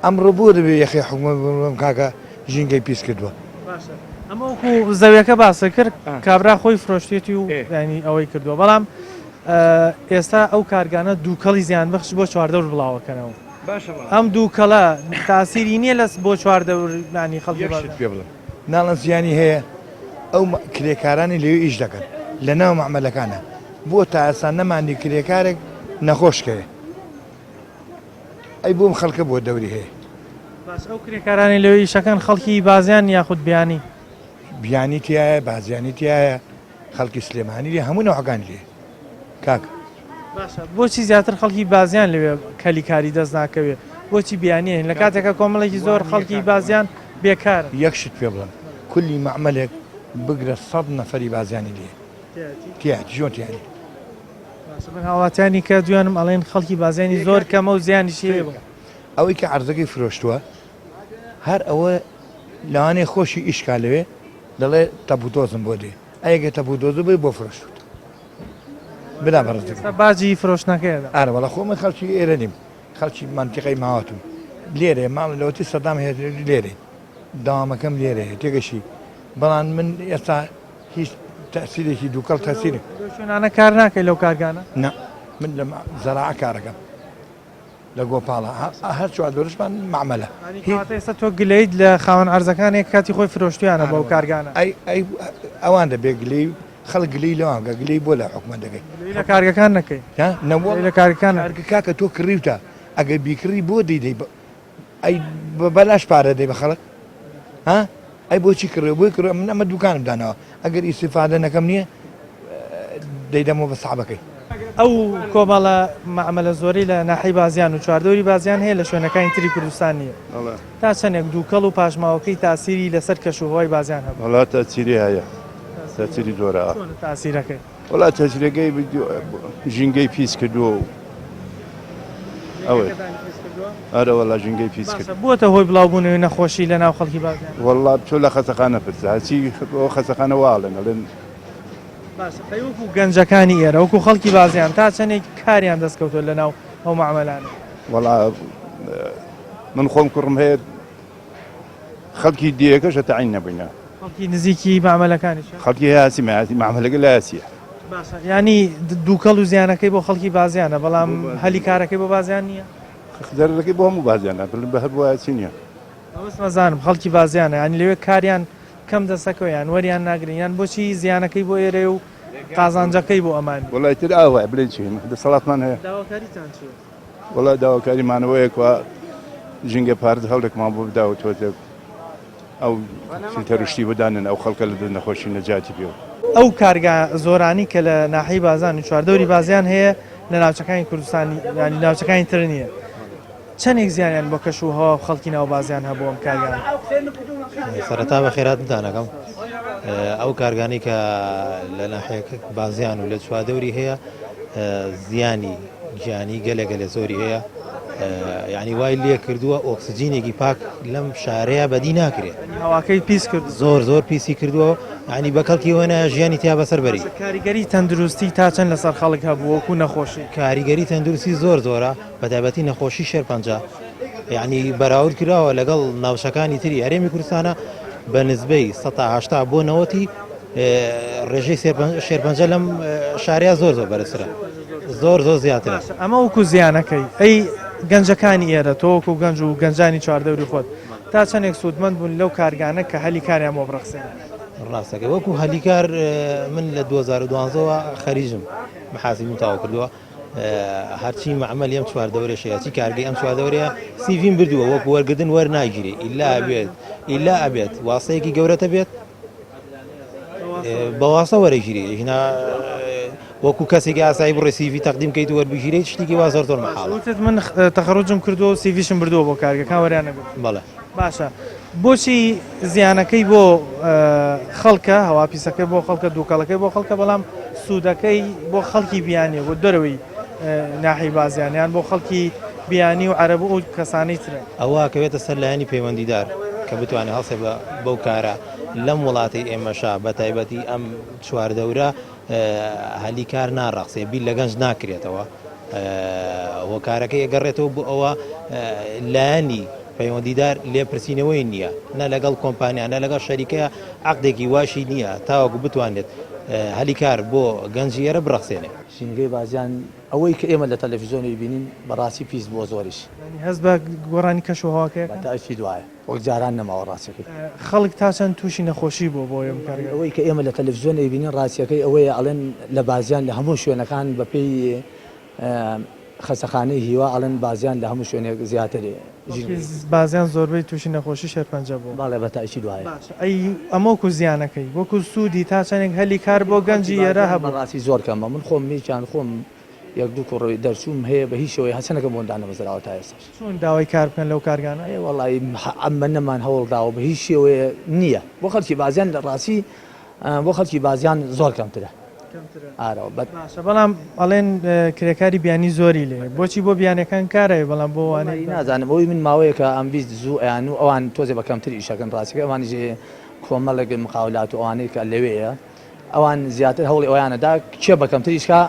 ئەمڕۆ بۆ دەبێ یەخەی حکومەت بڵێم کاکە ژینگەی پیس کردووە. باشە ئەمە وەکو زەویەکە باسە کرد کابرا خۆی فرۆشتێتی و ینی ئەوەی کردووە بەڵام ئێستا ئەو کارگانە دووکەڵی زیان بەخش بۆ چواردەور بڵاوەکەنەوە ئەم دووکەڵە تاسیری نییە لەس بۆ چواردەورانی خەڵکی پێ بڵێم ناڵێن زیانی هەیە ئەو کرێکارانی لەوێ ئیش دەکەن لە ناو مەعمەلەکانە بۆ تا ئێستا نەمانی کرێکارێک نەخۆش کەوێ ئەی بۆ ئەم خەڵکە بۆ دەوری هەیە؟ باش ئەو کرێکارانەی لەوێ ئیشەکەن خەڵکی بازیان یاخود بیانی؟ بیانی تایە بازیانی تایە خەڵکی سلێمانی لێ هەموو نەوەکان لێ کاک. باشە بۆچی زیاتر خەڵکی بازیان لەوێ کەلی کاری دەست ناکەوێ بۆچی بیانی هەن لە کاتێکا کۆمەڵێکی زۆر خەڵکی بازیان بێکارن؟ یەک شت پێ بڵێم کولی مەعمەلێک بگرە سەد نەفەری بازیانی لێ تیایەتی چۆن تیانی؟ باشە من هاوڵاتیانی کە دوێنم ئەڵێن خەڵکی بازیانی زۆر کەمە و زیانیشی هەیە بۆ. ئەوەی کە عەرزەکەی فرۆشتووە هەر ئەوە لەوانەیە خۆشی ئیش کا لەوێ دەڵێ تەپوتۆزم بۆ دێ ئەگەر تەپوتۆزت بۆی بۆ فرۆشتووتە برا بەڕێز ئێستا باجی فرۆشتنەکەی ئەدا. ئارە وەڵا خۆ من خەڵکی ئێرە نیم خەڵکی مەنتیقەی ماوەتم لێرەیە ماڵ لەوەتی سەدام هەیە لێرەین دەوامەکەم لێرەیە تێگەشی بەڵام من ئێستا هیچ تەسیرێکی دووکەڵ تەسیرێک. لەو شوێنانە کار ناکەی لەو کارگانە؟ نا من لە زەراعە کارەکەم. لە گۆپاڵە هەر چواردەورشمان مەعمەلە. کەواتە ئێستا تۆ گلەیت لە خاوەن عەرزەکانێک کاتی خۆی فرۆشتویانە بەو کارگانە. ئەی ئەی ئەوان دەبێ گلەی خەڵک گلەی لەوان بکا گلەی بۆ لە حکومەت دەکەی. گلەی لە کارگەکان نەکەی. ها نەوەڵا گلەی لە کارگەکان نەکەی. کارگە کاکە تۆ کڕیوتە ئەگەر بیکڕی بۆ دەیدەی ئەی بە بەلاش پارە دەی بە خەڵک ها ئەی بۆچی کڕێ بۆی کڕێ من ئەمە دوکانم داناوە ئەگەر ئیسیفادە نەکەم نییە دەیدەمەوە بە سەحبەکەی. ئەو کۆمەڵە مەعمەلە زۆرەی لە ناحیەی بازیان و چواردەوری بازیان هەیە لە شوێنەکانی تری کوردستان نییە. تا چەندێک دووکەڵ و پاشماوەکەی تاسیری لەسەر کەش و هەوای بازیان هەبوو؟ وەڵا تاسیری هەیە تاسیری زۆرە. چۆنە تاسیرەکەی؟ وەڵا تەسیرەکەی ژینگەی پیس کردووە و ئەوەی ئەرە وەڵا ژینگەی پیس کرد. باشە بووەتە هۆی بڵاوبوونەوەی نەخۆشی لە ناو خەڵکی بازیان؟ وەڵا بچۆ لە خەسەخانە پرسە هەرچی ئەو خەسەخانە وا ئەڵێن ئەڵێن. باشە ئەی وەکوو گەنجەکانی ئێرە وەکوو خەڵکی بازیان تا چەندێک کاریان دەست کەوتووە لە ناو ئەو مەعمەلانە؟ وەڵا من خۆم کوڕم هەیە خەڵکی دێیەکەشە تەعین نەبووینە. خەڵکی نزیکی مەعمەلەکانیشە؟ خەڵکی هەیاسی مەیاسی مەعمەلەکە لە هەیاسیە. باشە یانی دووکەڵ و زیانەکەی بۆ خەڵکی بازیانە بەڵام هەلی کارەکەی بۆ بازیان نییە؟ زەرەرەکەی بۆ هەموو بازیانە بە هەر بۆ هەیاسی نییە. مەبەستمە زانم خەڵکی بازیانە یانی لەوێ کاریان کەم دەستەکەوێ یان وەریان ناگرن یان بۆچی زیانەکەی بۆ ئێرەیە و قازانجەکەی بۆ ئەمان نییە؟ وەڵا ئیتر ئاوایە بڵێین چی دەسەڵاتمان هەیە. داواکاریتان چییە؟ وەڵا داواکاریمان ئەوەیە کوا ژینگە پارت هەوڵێکمان بۆ بدا و تۆزێک ئەو فلتەر و شتی بۆ دانێن ئەو خەڵکە لە دەست نەخۆشی نەجاتی بێ و. ئەو کارگا زۆرانی کە لە ناحیەی بازان و چواردەوری بازیان هەیە لە ناوچەکانی کوردستان یانی ناوچەکانی تر نییە چەندێک زیانیان بۆ کەش و هەوا و خەڵکی ناو بازیان هەبوو ئەم کارگانە؟ سەرەتا بەخێرهاتنتان ئەکەم ئەو کارگانەی کە لە ناحیەکە بازیان و لە چواردەوری هەیە زیانی گیانی گەلە گەلە زۆری هەیە یعنی وای لێ کردووە ئۆکسجینێکی پاک لەم شارەیە بەدی ناکرێت هەواکەی پیس کرد زۆر زۆر پیسی کردووە ینی بە کەڵکی وەنە ژیانی تیا بەسەر بەری کاریگەری تەندروستی تا چەند لەسەر خەڵک هەبوو وەکو نەخۆشی کاریگەری تەندروستی زۆر زۆرە بەتایبەتی نەخۆشی شێرپەنجە یعنی بەراورد کراوە لەگەڵ ناوچەکانی تری هەرێمی کوردستانە بە نسبەی 180 بۆ نەوەتی ڕێژەی شێرپەنجە لەم شارەیە زۆر زۆر بەرزترە زۆر زۆر زیاترە. باشە ئەمە وەکو زیانەکەی ئەی گەنجەکانی ئێرە تۆ وەکو گەنج و گەنجانی چواردەوری خۆت تا چەندێک سوودمەند بوون لەو کارگانە کە هەلی کاریان بۆ بڕەخسێنن؟ ڕاستەکەی وەکو هەلی کار من لە 2012ەوە خەریجم محاسبیم تەواو کردووە هەرچی مەعمەلی ئەم چواردەورەشە هەرچی کارگەی ئەم چواردەورەیە سیڤیم بردووە وەکو وەرگردن وەرناگیرێ ئیلا ئەبێت ئیلا ئەبێت واسەیەکی گەورەتە بێت بە واسە وەرەگیرێ هینا وەکو کەسێکی ئاسایی بڕێ سیڤی تەقدیم کەیت و وەربگیرێت شتێکی وا زۆر زۆر مەحاڵە. وتت من تەخەروجم کردووە و سیڤیشم بردووە بۆ کارگەکان وەریان نەگرتووە. بەڵێ. باشە بۆچی زیانەکەی بۆ خەڵکە هەوا پیسەکەی بۆ خەڵکە دووکەڵەکەی بۆ خەڵکە بەڵام سوودەکەی بۆ خەڵکی بیانیە بۆ دەرەوەی ناحیەی بازیان یان بۆ خەڵکی بیانی و عەرەب و ئەو کەسانەی ترە؟ ئەوە ئەکەوێتە سەر لایەنی پەیوەندیدار کە بتوانێت هەڵسێ بە بەو کارە لەم وڵاتەی ئێمەشا بە تایبەتی ئەم چواردەورە هەلی کار ناڕەخسێ بیر لە گەنج ناکرێتەوە هۆکارەکەی ئەگەڕێتەوە بۆ ئەوە لایەنی پەیوەندیدار لێپرسینەوەی نییە نە لەگەڵ کۆمپانیا نە لەگەڵ شەریکەیە عقدێکی واشی نییە تاوەکو بتوانێت هەلی کار بۆ گەنجی ئێرە بڕەخسێنێ. ژینگەی بازیان ئەوەی کە ئێمە لە تەلەفیزۆنی بینین بەڕاستی پیس بووە زۆریش. یانی هەست بە گۆڕانی کەش و هەواکەی ئەکەن؟ بە تەئکید وایە وەک جاران نەماوە ڕاستیەکەی. خەڵک تا چەند تووشی نەخۆشی بووە بۆ ئەم کارگە؟ ئەوەی کە ئێمە لە تەلەفزیۆن ئەیبینین ڕاستیەکەی ئەوەیە ئەڵێن لە بازیان لە هەموو شوێنەکان بە پێی خەسەخانەی هیوا ئەڵێن بازیان لە هەموو شوێنێک زیاتر خەڵکی بازیان زۆربەی تووشی نەخۆشی شێرپەنجە بووە. بەڵێ بە تەئکید وایە. باشە ئەی ئەمە وەکو زیانەکەی وەکو سوودی تا چەندێک هەلی کار بۆ گەنجی ئێرە هەبوو؟ بەڕاستی زۆر کەمە من خۆم یەکیان خۆم یەک دوو کوڕی دەرچووم هەیە بە هیچ شێوەیە هەچەنەکەم بۆم دانەمەزراوە تا ئێستاش. چۆن داوای کار بکەن لەو کارگانە؟ ئەی وەڵایی ئەمە نەمان هەوڵ داوە بە هیچ شێوەیە نییە بۆ خەڵکی بازیان لە ڕاستی بۆ خەڵکی بازیان زۆر کەمترە. کەمترە. باشە بەڵام ئەڵێن کرێکاری بیانی زۆری لێیە بۆچی بۆ بیانەکان کار هەیە بەڵام بۆ وانەی وەڵایی نازانم ئەوەی من ماوەیەکە ئەم 20 زوو ئەیان و ئەوان تۆزێ بە کەمتر ئیشەکەن ڕاستەکەی ئەوانیش کۆمەڵێک مقاولات و ئەوانەی کە لەوێیە ئەوان زیاتر هەوڵی ئەویانە دا کێ بە کەمتر ئیشکا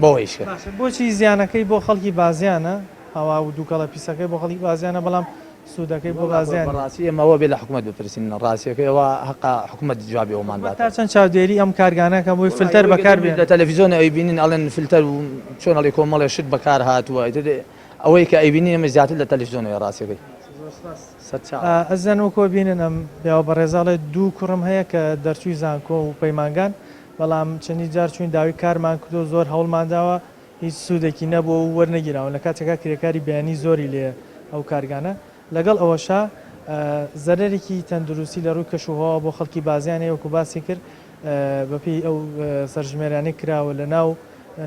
بەوە ئیشکە. باشە بۆچی زیانەکەی بۆ خەڵکی بازیانە هەوا و دووکەڵە پیسەکەی بۆ خەڵکی بازیانە بەڵام سوودەکەی بۆ بازیان نیە. بەڕاستی ئێمە ئەوە بێ لە حکومەت بپرسین ڕاستیەکەی ئەوە هەقە حکومەت جوابی ئەومان حکومەت تا چەند چاودێری ئەم کارگانە کەن بۆی فلتەر بەکار بێنن؟ لە تەلەفیزۆن ئەیبینین ئەڵێن فلتەر و چۆن ئەڵێ کۆمەڵێ شت بەکار هاتووە ئیتر. ئەوەی کە ئەیبینین ئێمە زیاتر لە تەلەفزیۆنەوەیە ڕاستیەکەی. زۆر سپاس. سەرچاوە. ئەزیزان وەکو ئەبینن ئەم پیاوە بەڕێزە ئەڵێ دوو کوڕم هەیە کە دەرچووی زانکۆ و پەیمانگان بەڵام چەندین جار چووین داوی کارمان کردووە زۆر هەوڵمان داوە هیچ سوودێکی نەبووە و وەرنەگیراون لە کاتێکا کرێکاری بیانی زۆری لێیە ئەو کارگانە لەگەڵ ئەوەشا زەرەرێکی تەندروستی لە ڕووی کەشوهەواوە بۆ خەڵکی بازیان هەیە وەکو باسی کرد بەپێی ئەو سەرژمێریانەی کراوە لە ناو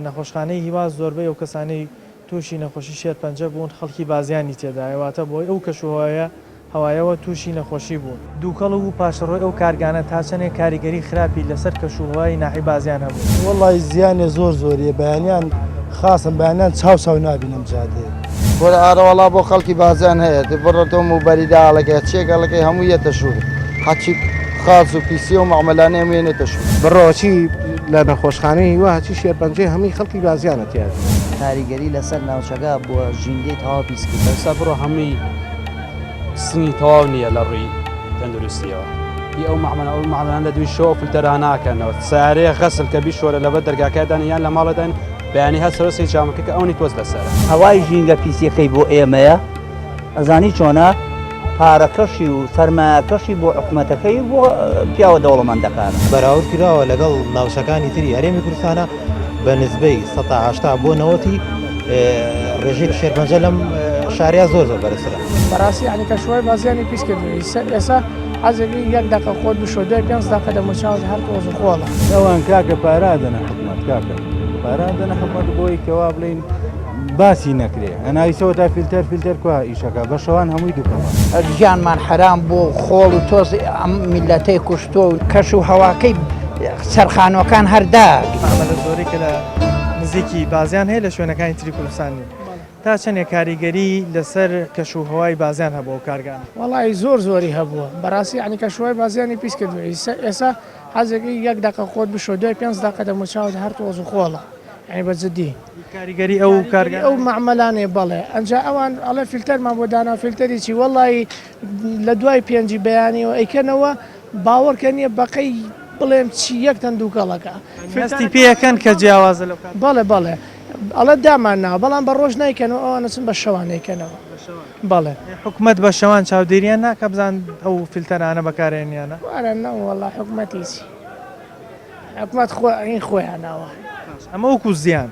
نەخۆشخانەی هیوا زۆربەی ئەو کەسانەی تووشی نەخۆشی شێرپەنجە بوون خەڵکی بازیانی تێدایە واتە بەهۆی ئەو کەشوهەوایە هەوایەوە تووشی نەخۆشی بوون. دووکەڵ و پاشەڕۆی ئەو کارگانە تا چەندێک کاریگەری خراپی لەسەر کەشوهەوای ناحیەی بازیان هەبوو؟ وەڵی زیانێ زۆر زۆریە بەیانیان خاسم بەیانیان چاو چاو نابینم جادەیە. کورە ئارەوەڵا بۆ خەڵکی بازیان هەیە تێ بڕۆ تۆ موبەریدە ئاڵەکەی هەچیەک ئەڵەکەی هەموو یەتە شوور هەچی خاس و پیسی و مەعمەلانەی هەموو یەنێتە شوور. بڕۆ چی لە نەخۆشخانەی هیوا هەچی شێرپەنجەی هەمووی خەڵکی بازیانە تیایە. کاریگەری لەسەر ناوچەکە بووە ژینگەی تەواو پیس کردووە. ئێستا بڕۆ هەمووی سنگی تەواو نییە لە ڕووی تەندروستیەوە هی ئەو مەعمەلە ئەو مەعمەلان لە دووی شەوە فلتەرا ناکەنەوە سارەیە غەسل کە بیشۆرە لەبەر دەرگاکەدان یان لە ماڵەدان بەیانی هەر سەرۆسی جامەکە کە ئەونی تۆز لەسەرە. هەوای ژینگە پیسیەکەی بۆ ئێمەیە ئەزانی چۆنە پارەکەشی و سەرمایەکەشی بۆ حکومەتەکەی و بۆ پیاوە دەوڵەمەندەکانە. بەراورد کراوە لەگەڵ ناوچەکانی تری هەرێمی کوردستانە بە نزبەی 80 بۆ نەوەتی ڕێژەی شێرپەنجە لەم شارە زۆر زۆر بەرزترە. بەڕاستی یانی کەشوهەوای بازیانی پیس کردووە ئیسە ئێسا حەزەکەی یەک دەقە خۆت بشۆ دوای پێنج دەقە دەموچاوت هەر تۆز و خۆڵە. ئەوان کاکە پارە ئەدەنە حکومەت کاکە پارە ئەدەنە حکومەت بۆی کەوا بڵین باسی نەکرێ ئەنایسەوە تا فیلتەر فیلتەر کوا ئیشەکە بە شەوان هەمووی دوکەڵە. ژیانمان حەرام بووە و خۆڵ و تۆز ئەم میللەتەی کوشتووە و کەش و هەواکەی سەر خانووەکان هەر داگری. مەعمەلە زۆرەی کە لە نزیکی بازیان هەیە لە شوێنەکانی تری کوردستان نییە. تا چەندێک کاریگەری لەسەر کەش و هەوای بازیان هەبووە ئەو کارگانە؟ وەڵایی زۆر زۆری هەبووە بەڕاستی یانی کەش و هەوای بازیانی پیس کردووە ئیسە ئێسا حەزەکەی یەک دەقە خۆت بشۆ دوای پێنج دەقە دەموچاوت هەر تۆز و خۆڵە یانی بە جدی. کاریگەری ئەو کارگانە ئەو مەعمەلانەیە بەڵێ ئەنجا ئەوان ئەڵێ فیلتەرمان بۆ دانا فیلتەری چی وەڵایی لە دوای پێنجی بەیانیەوە ئەیکەنەوە باوەڕکە نییە بەقەی بڵێم چی یەک تەن دووکەڵەکە هەستی پێ ئەکەن کە جیاوازە لەو کاتە بەڵێ بەڵێ ئەڵێ دامان ناوە بەڵام بە ڕۆژ نایکەنەوە ئەوان ئەچن بە شەوان ئەیکەنەوە بەڵێ. حکومەت بە شەوان چاودێریان ناکا بزان ئەو فلتەرانە بەکارێن یان نا؟ وارە نەوەڵا حکومەتی چی حکومەت خۆ ئەین خۆیان ئەوان. باش ئەمە وەکو زیان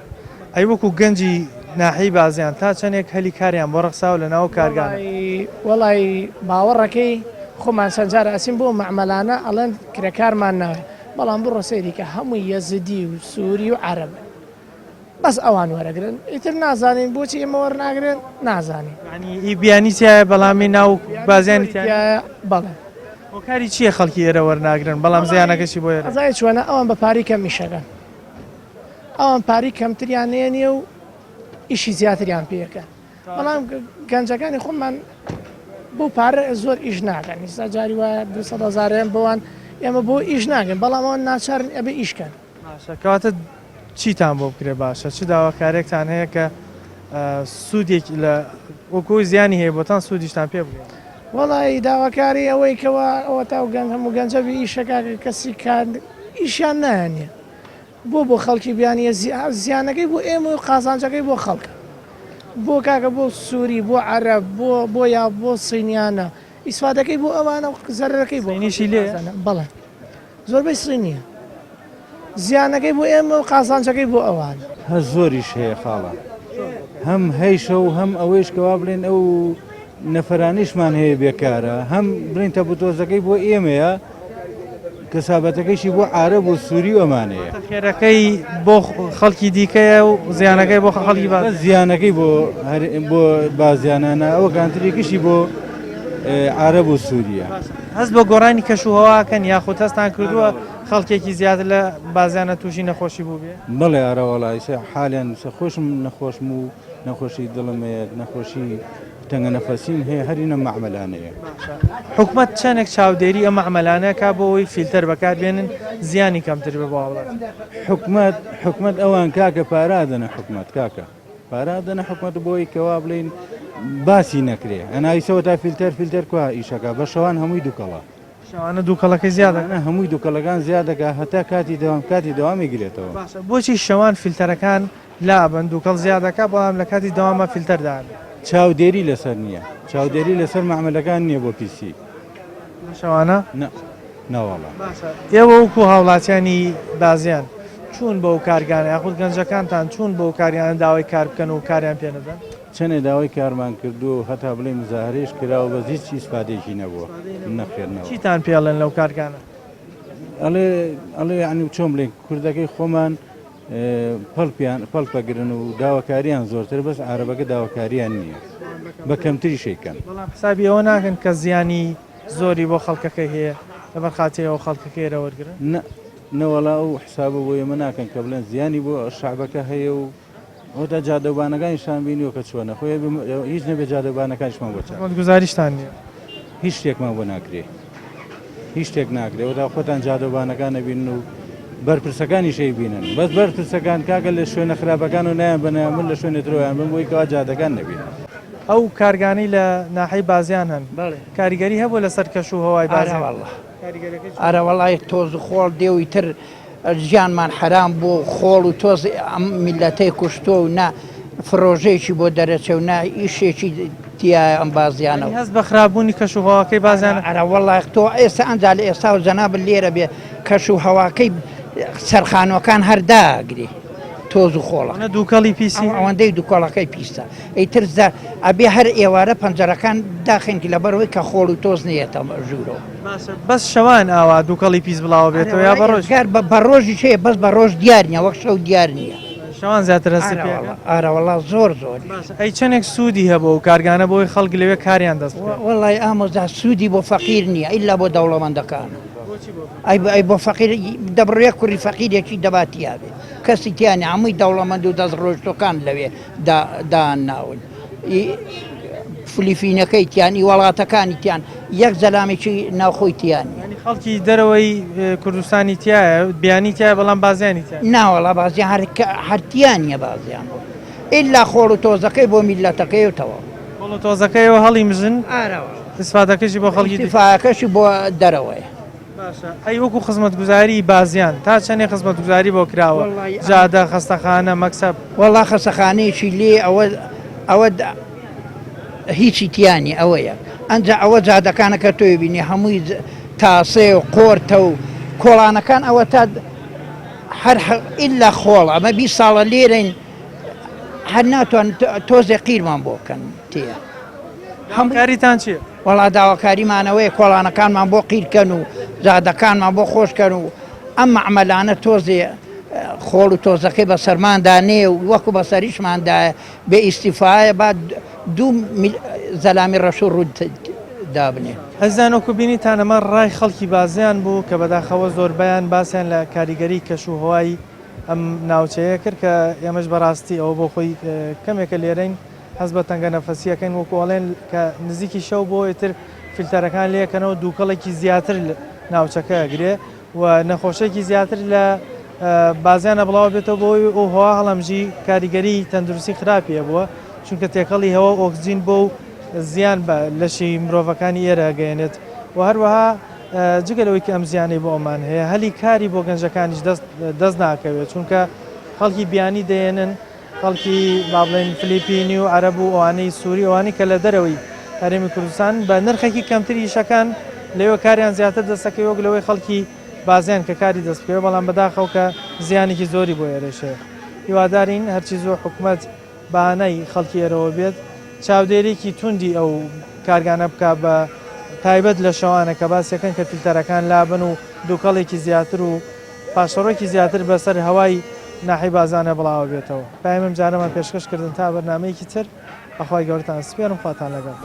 ئەی وەکو گەنجی ناحیەی بازیان تا چەندێک هەلی کاریان بۆ ڕەخساوە لە ناو کارگانە؟ وەڵایی وەڵایی باوەڕەکەی خۆمان چەند جار ئەچین بۆ مەعمەلانە ئەڵێن کرێکارمان ناوێ بەڵام بڕۆ سەیری کە هەمووی یەزدی و سوری و عەرەبن بەس ئەوان وەرەگرن ئیتر نازانین بۆچی ئێمە وەرناگرن نازانین. یانی ئی بیانی تیایە بەڵام ئی ناو بازیانی تیایە؟ بەڵێ. هۆکاری چییە خەڵکی ئێرە وەرناگرن بەڵام زیانەکەشی بۆ ئێرە؟ ئەزانی چۆنە ئەوان بە پارەی کەم ئیشەکەن ئەوان پارەی کەمتریان نێنیە و ئیشی زیاتریان پێەکەن بەڵام گەنجەکانی خۆمان بۆ پارە زۆر ئیش ناکەن ئیستا جاری وایە 200 هەزارێن بۆوان ئێمە بۆ ئیش ناکەن بەڵام ئەوان ناچارن ئەبێ ئیشکەن. باشە کەواتە چیتان بۆ بکرێ باشە چ داواکارێکتان هەیە کە سوودێک لە وەکو زیانی هەیە بۆتان سوودیشتان پێ بگەێنێ؟ وەڵی داواکاری ئەوەی کەوا ئەوە تاو گەنج هەموو گەنجە بی ئیشە کاکە کەسی کار ئیشیان نایەنێ بۆ بۆ خەڵکی بیانیە زیانەکەی بۆ ئێمە و قازانجەکەی بۆ خەڵکە بۆ کاکە بۆ سووری بۆ عەرەب بۆ بۆ یا بۆ سینیانە ئیسفادەکەی بۆ ئەوانە و زەرەرەکەی بۆ سینیشی لێ بەڵێ زۆربەی سینیە زیانەکەی بۆ ئێمە و قازانجەکەی بۆ ئەوان. هە زۆریش هەیە خاڵە هەم هەیشە و هەم ئەوەیش کەوا بڵێن ئەو نەفەرانیشمان هەیە بێکارە هەم بڵێن تەپوتۆزەکەی بۆ ئێمەیە کەسابەتەکەیشی بۆ عارەب و سووری و ئەمانەیە. خێرەکەی بۆ خەڵکی دیکەیە و زیانەکەی بۆ خەڵکی بازیان. زیانەکەی بۆ بۆ بازیانانە ئەوە کانترێکیشی بۆ عارەب و سووریە. هەست بە گۆڕانی کەش و هەوا ئەکەن یاخود هەستان کردووە خەڵکێکی زیاتر لە بازیانە تووشی نەخۆشی بووبێ؟ بەڵێ ئارەوەڵا ئیسە حالیان ئیسە خۆشم نەخۆشم و نەخۆشی دڵم هەیە نەخۆشی تەنگە نەفەسیم هەیە هەر ئینە مەعمەلانەیە. حکومەت چەندێک چاودێری ئەم مەعمەلانە کا بۆ ئەوەی فیلتەر بەکار بێنن زیانی کەمتر بێ بۆ هاوڵاتی؟ حکومەت حکومەت ئەوان کاکە پارە ئەدەنە حکومەت کاکە پارە ئەدەنە حکومەت بۆی کەوا بڵین باسی نەکرێ ئەنایسەوە تا فیلتەر فیلتەر کوا ئیشەکە بە شەوان هەمووی دوکەڵە. شەوانە دووکەڵەکەی زیاد دەکات. هەمووی دووکەڵەکان زیاد دەکات هەتا کاتی دەوام کاتی دەوامی گرێتەوە. باشە بۆچی شەوان فیلتەرەکان لابەن دووکەڵ زیاد دەکات بەڵام لە کاتی دەواما فیلتەر دانێن؟ چاودێری لەسەر نییە چاودێری لەسەر مەعمەلەکان نییە بۆ پیسی. لە شەوانە؟ نا نەواڵا. باشە ئێوە وەکو هاوڵاتیانی بازیان چوون بەو کارگانە یاخود گەنجەکانتان چوون بەو کارگانە داوای کار بکەن و کاریان پێ نەدەن؟ چەنێ داوای کارمان کردووە و هەتا بڵێی مزاهرەیش کراوە بەس هیچ ئیسفادەیەکی نەبووە نەخێر نەوەڵا. چیتان پێ ئەڵێن لەو کارگانە؟ ئەڵێ ئەڵێ یانی چۆن بڵێین کوردەکەی خۆمان پەڵپیان پەڵپەگرن و داواکاریان زۆرتر بەس عارەبەکە داواکاریان نییە بە کەمتریش ئەیکەن. بەڵام حسابی ئەوە ناکەن کە زیانی زۆری بۆ خەڵکەکەی هەیە لەبەر خاتری ئەوە خەڵکەکەی ئێرە وەرگرن؟ نە نەوەڵا ئەو حسابە بۆ ئێمە ناکەن کە بڵێن زیانی بۆ شەعبەکە هەیە و ئەوەتا جادەوبانەکانیشتان بینیوە کە چۆنە خۆ هیچ نەبێ جادەوبانەکانیشمان بۆ چاک. خزمەتگوزاریشتان نییە؟ هیچ شتێکمان بۆ ناکرێ هیچ شتێک ناکرێ ئەوەتا خۆتان جادەوبانەکان ئەبینن و بەرپرسەکانیش ئەیبینن بەس بەرپرسەکان کاکە لە شوێنە خراپەکان و نایان بەنە من لە شوێنێ ترۆیان بم بۆی کەوا جادەکان نەبینن. ئەو کارگانەی لە ناحیەی بازیان هەن کاریگەری هەبووە لەسەر کەش و هەوای بازیان؟ ئارەوەڵا ئارەوەڵای تۆز و خۆڵ دێ و ئیتر ژیانمان حەرام بوو خۆڵ و تۆز ئەم میلەتەی کوشتووە و نە فڕۆژەیەکی بۆ دەرەچێ و نە ئیشێکی تیایە ئەم بازیانە یانی هەست بە خراپبوونی کەش و هەواکەی بازیان ئەرە وەڵا تۆ ئێستا ئەنجا لە ئێستا و جەنابت لێرە بێ کەش و هەواکەی سەرخانوەکان هەر داگرێ تۆز و خۆڵە ئەوەنە دووکەڵی پیسی ئەوەندەی دووکەڵەکەی پیسە ئیتر زە ئەبێ هەر ئێوارە پەنجەرەکان داخەین لەبەرئەوەی کە خۆڵ و تۆز نەیەتە ژوورەوە. باشە بەس شەوان ئاوا دووکەڵی پیس بڵاوە بێتەوە یا بەڕۆژ؟ ئەرێ بە ڕۆژیش هەیە بەس بە ڕۆژ دیار نییە وەک شەو دیار نییە. شەوان زیاتر هەستت پێ ئەکەن؟ ئارەوەڵا زۆر زۆر. باشە ئەی چەنێک سوودی هەبوو ئەو کارگانە بۆی خەڵک لەوێ کاریان دەست بکەوێت؟ وەڵای ئامۆزا سوودی بۆ فەقیر نییە ئیلا بۆ دەوڵەمەندەکانە. بۆچی بۆ فەقیر؟ ئەی ئەی بۆ فەقیر دەبڕێ کوڕی فەقیرێکی دەبا تیابێ کەسی تیا نییە هەمووی دەوڵەمەند و دەست ڕۆیشتووەکان لەوێ دان ناون ئی فلیفینەکەی تیان ئی وڵاتەکانی تیان یەک زەلامێکی ناوخۆی تیان ینی خەڵکی دەرەوەی کوردستانی تایە بیانی تایە بەڵام بازیانی تیا ناوەڵا بازیان هەر هەرتیان نیە بازیان بۆ ئللا خۆڵ و تۆزەکەی بۆ میلەتەکەی و تەواو خۆڵ و تۆزەکەیەوە هەڵی مژن ئیسفادەکەشی بۆ خەڵکی ئیسفاکەشی بۆ دەرەوەیە باشە ئەی وەکو خزمەتگوزاری بازیان تا چەنێ خزمەتگوزاری بۆ کراوە جادە خەستەخانە مەکسەب؟ وەڵا خەسەخانەیەکی لێ ئەوە ئەوە هیچی تیانی ئەوەیە ئەنجا ئەوە جادەکانە کە تۆی بینی هەمووی تاسێ و قۆرتە و کۆڵانەکان ئەوە تا هەر ئللا خۆڵ ئەمە بی ساڵە لێرەین هەر ناتوان تۆزێ قیرمان بۆ بکەن تێ. هاوکاریتان چیە؟ وەڵا داواکاریمان ئەوەیە کۆڵانەکانمان بۆ قیر کەن و جادەکانمان بۆ خۆش کەن و ئەم مەعمەلانە تۆزێ خۆڵ و تۆزەکەی بەسەرماندا نێ و وەکو بەسەریشماندایە بێ ئیستیفایە با دوو زەلامی ڕەش و ڕووت دابنێ. ئەزیزان وەکو بینیتان ئەمە ڕای خەڵکی بازیان بوو کە بەداخەوە زۆربەیان باسیان لە کاریگەری کەش و هەوای ئەم ناوچەیە کرد کە ئێمەش بەڕاستی ئەوە بۆ خۆی کەمێکە لێرەین هەست بە تەنگە نەفەسی ئەکەین وەکو ئەڵێن کە نزیکی شەو بۆ ئیتر فیلتەرەکان لێکەنەوە دووکەڵێکی زیاتر ناوچەکە ئەگرێ و نەخۆشێکی زیاتر لە بازیانە بڵاو بێتەوە بۆی ئەو هەوا هەڵەمژی کاریگەری تەندروستی خراپی هەبووە چونکە تێکەڵی هەوا و ئۆکسجین بۆ و زیان بە لەشی مرۆڤەکانی ئێرە گەیەنێت و هەروەها جگە لەوەی کە ئەم زیانەی بۆ ئەمان هەیە هەلی کاری بۆ گەنجەکانیش دەست دەست ناکەوێت چونکە خەڵکی بیانی دەیەنن خەڵکی با بڵێین فلیپینی و عەرەب و ئەوانەی سووری ئەوانەی کە لە دەرەوەی هەرێمی کوردستان بە نرخێکی کەمتر ئیشەکان لەوێ کاریان زیاتر دەستەکەوێت وەک لەوەی خەڵکی بازیان کە کاری دەست بکەوێت بەڵام بەداخەوە کە زیانێکی زۆری بۆ ئێرەش هەیە هیوادارین هەرچی زوو حکومەت بەهانای خەڵکی ئێرەوە بێت چاودێریکی توندی ئەو کارگانە بکا بە تایبەت لە شەوانە کە باسیەکەن کە فیلتەرەکان لابن و دووکەڵێکی زیاتر و پاشەڕۆیەکی زیاتر بەسەر هەوای ناحیەی بازانە بڵاوە بێتەوە. پایم ئەم جارەمان پێشکەش کردن تا بەرنامەیەکی تر بەخوای گەورەتان سپێرم خواتان لەگەڵ.